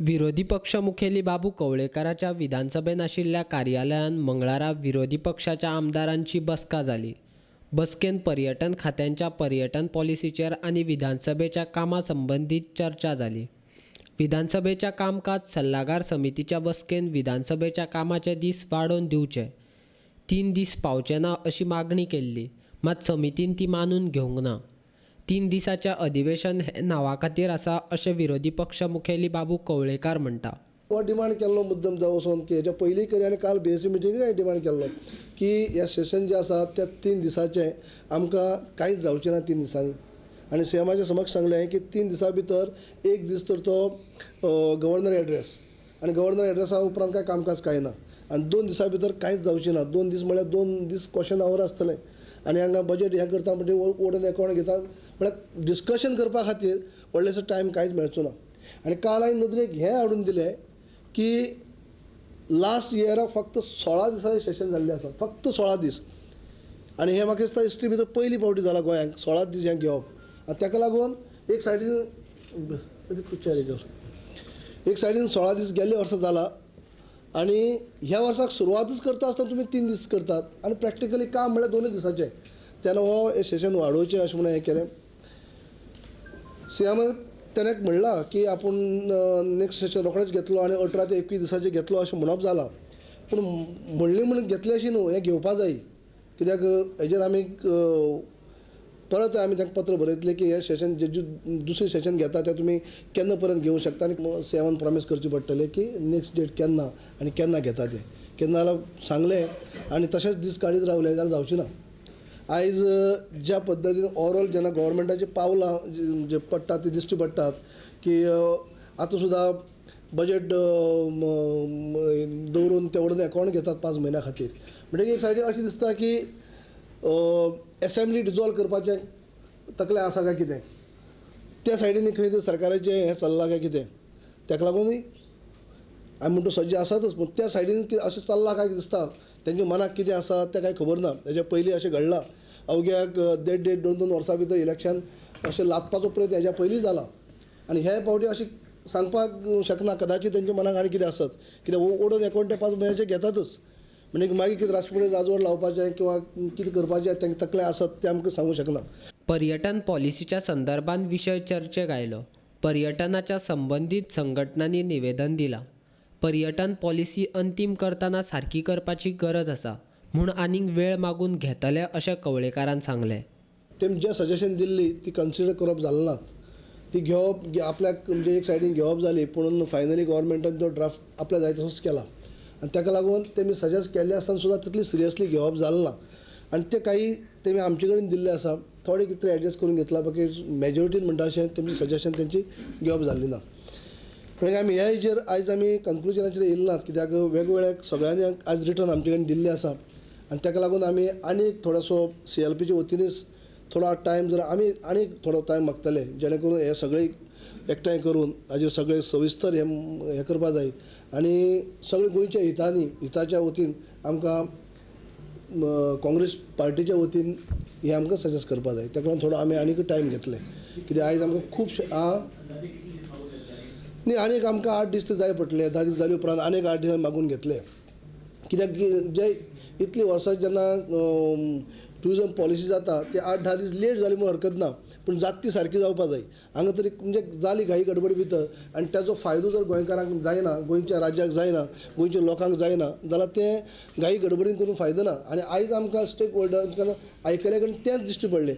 विरोधी पक्ष मुखेली बाबू कवळेकाराच्या विधानसभेन आशिल्ल्या कार्यालयान मंगळारा विरोधी पक्षाच्या आमदारांची बसका जाली. बसकेन पर्यटन खात्यांच्या पर्यटन पॉलिसीचेर आनी विधानसभेच्या कामा संबंदीत चर्चा जाली. विधानसभेच्या कामकाज सल्लागार समितीच्या बसकेन विधानसभेच्या कामाचे दीस वाडोवन दिवचे, 3 दीस पावचे ना अशी मागणी केल्ली, मात समितीन ती मानून घेवंक ना. 3 दिसाचें अधिवेशन हे नांवा खातीर आसा अशें विरोधी पक्ष मुखेली बाबू कवळेकार म्हणटा. हो डिमांड केल्लो मुद्दम जावं वचोन की हेच्या पयलीं करी आनी काल बीएसी मिटींगेक हांवें डिमांड केल्लो की हे सेशन जें आसा त्या 3 दिसाचें आमकां कांयच जावचें ना 3 दिसांनी. आनी सीएमाच्या समक्ष सांगलें की 3 दिसां भितर एक दीस तर तो गव्हर्नर एड्रेस आनी गव्हर्नर एड्रेसा उपरांत कांय कामकाज कांय ना आनी 2 दिसां भितर कांयच जावचें ना. 2 दीस म्हळ्यार 2 दीस क्वेश्चन our आसतलें आनी हांगा बजेट हें करता म्हणजे ओडून एकावंट घेता म्हळ्यार डिस्कशन करपा खातीर व्हडलेसो टायम कांयच मेळचो ना. आनी काल हांवें नदरेक हें हाडून दिलें की लास्ट इयराक फक्त 16 दिसांचें सेशन जाल्लें आसा, फक्त 16 दीस. आनी हें म्हाका दिसता हिस्ट्री भितर पयली फावटी जालां गोंयांक 16 दीस हें घेवप. आनी ताका लागून एक सायडीन 16 दीस गेल्ले वर्सा जाला आनी ह्या वर्साक सुरवातूच करता आसतना तुमी 3 दीस करतात आनी प्रॅक्टिकली काम म्हळ्यार 2 दिसाचें. तेन्ना हो हें सेशन वाडोवचें अशें म्हणून हें केलें. सीएमान तेणें म्हणलां की आपूण नेक्स्ट सेशन रोखडेंच घेतलो आनी 18 ते 21 दिसाचें घेतलो अशें म्हणप जालां, पूण म्हणलें म्हणून घेतलें अशें न्हू, हें घेवपा जाय. कित्याक हेजेर आमी परत आमी तांकां पत्र बरयतलें की हें सेशन जे दुसरें सेशन घेता तें तुमी केन्ना पर्यंत घेवंक शकता आनी सीएमान प्रॉमीस करचें पडटलें की नेक्स्ट डेट केन्ना आनी केन्ना घेता तें. केन्ना जाल्यार सांगलें आनी तशेंच दीस काडीत रावले जाल्यार जावचें ना. आयज ज्या पद्दतीन ओवरऑल जेन्ना गव्हर्मेंटाचीं पावलां जे पडटात ती दिश्टी पडटात की आतां सुद्दां बजेट दवरून तेवडून एकावंट घेतात 5 म्हयन्या खातीर. म्हणटकीर एक सायडीन अशें दिसता की एसेंब्ली डिजॉल्व करपाचें तकलें आसा काय कितें, त्या सायडीन खंय तरी सरकाराचें हें चल्लां काय कितें, ताका लागून आमी म्हणटा सज्ज आसातच, पूण त्या सायडीन अशें चल्लां काय दिसता. तेंच्या मनाक कितें आसा तें कांय खबर ना. हेच्या पयलीं अशें घडलां, अवघ्याक 1.5 1.5 2 2 वर्सां भितर इलेक्शन अशें लादपाचो प्रयत्न हेच्या पयलीं जाला आनी हे फावटी अशें सांगपाक शकना. कदाचित तेंच्या मनाक आनी कितें आसत, कित्याक ओडून एकावंट 5 म्हयन्याचे घेतातच. म्हणजे मागीर कितें राष्ट्रपती राजवट लावपाचें किंवा कितें करपाचें तांकां तकलें आसत तें आमकां सांगूंक शकना. पर्यटन पॉलिसीच्या संदर्भात विशय चर्चेक आयलो. पर्यटनाच्या संबंदीत संघटनांनी निवेदन दिलां. पर्यटन पॉलिसी अंतीम करतना सारकी करपाची गरज आसा म्हूण आनीक वेळ मागून घेतले अशें कवळेकारान सांगलें. तेमी जें सजेशन दिल्ली ती कन्सिडर करप जालें ना, ती घेवप आपल्याक म्हणजे एक सायडीन घेवप जाली, पूण फायनली गव्हर्मेंटान तो ड्राफ्ट आपल्याक जाय तसोच केला आनी ताका लागून तेमी सजेस्ट केल्लें आसतना सुद्दां तितली सिरियसली घेवप जालें ना. आनी ते काही तेमी आमचे कडेन दिल्ले आसा, थोडे कितें एडजस्ट करून घेतला, बाकी मेजॉरिटीन म्हणटा अशें तेमचें सजेशन तेंची घेवप जाल्ली ना. म्हणजे आमी ह्या हेजेर आयज आमी कन्क्लुजनाचेर येयले नात, कित्याक वेगवेगळ्या सगळ्यांनी आयज रिटर्न आमचे कडेन दिल्लें आसा आनी ताका लागून आमी आनीक थोडोसो सीएलपीच्या वतीनच थोडो टायम जर आमी आनीक थोडो टायम मागतले, जेणे करून हे सगळे एकठांय करून हाजेर सगळे सविस्तर हें करपा जाय आनी सगळे गोंयच्या हितांनी हिताच्या वतीन आमकां काँग्रेस पार्टीच्या वतीन हें आमकां सजेस्ट करपा जाय. ताका लागून थोडो आमी आनीक टायम घेतले, कित्याक आयज आमकां खुबशे न्ही आनीक आमकां 8 दीस तर जाय पडटले. 10 दीस जाले उपरांत आनीक 8 दीस मागून घेतले, कित्याक जे इतलीं वर्सां जेन्ना ट्युरिजम पॉलिसी जाता ते 8-10 दीस लेट जाली म्हूण हरकत ना, पूण जात ती सारकी जावपा जाय. हांगा तरी म्हणजे जाली घाई गडबडी भितर आनी ताजो फायदो जर गोंयकारांक जायना, गोंयच्या राज्याक जायना, गोंयच्या लोकांक जायना जाल्यार तें घाई गडबडीन करून फायदो ना. आनी आयज आमकां स्टेक होल्डर आयकल्या कडेन तेंच दिश्टी पडलें.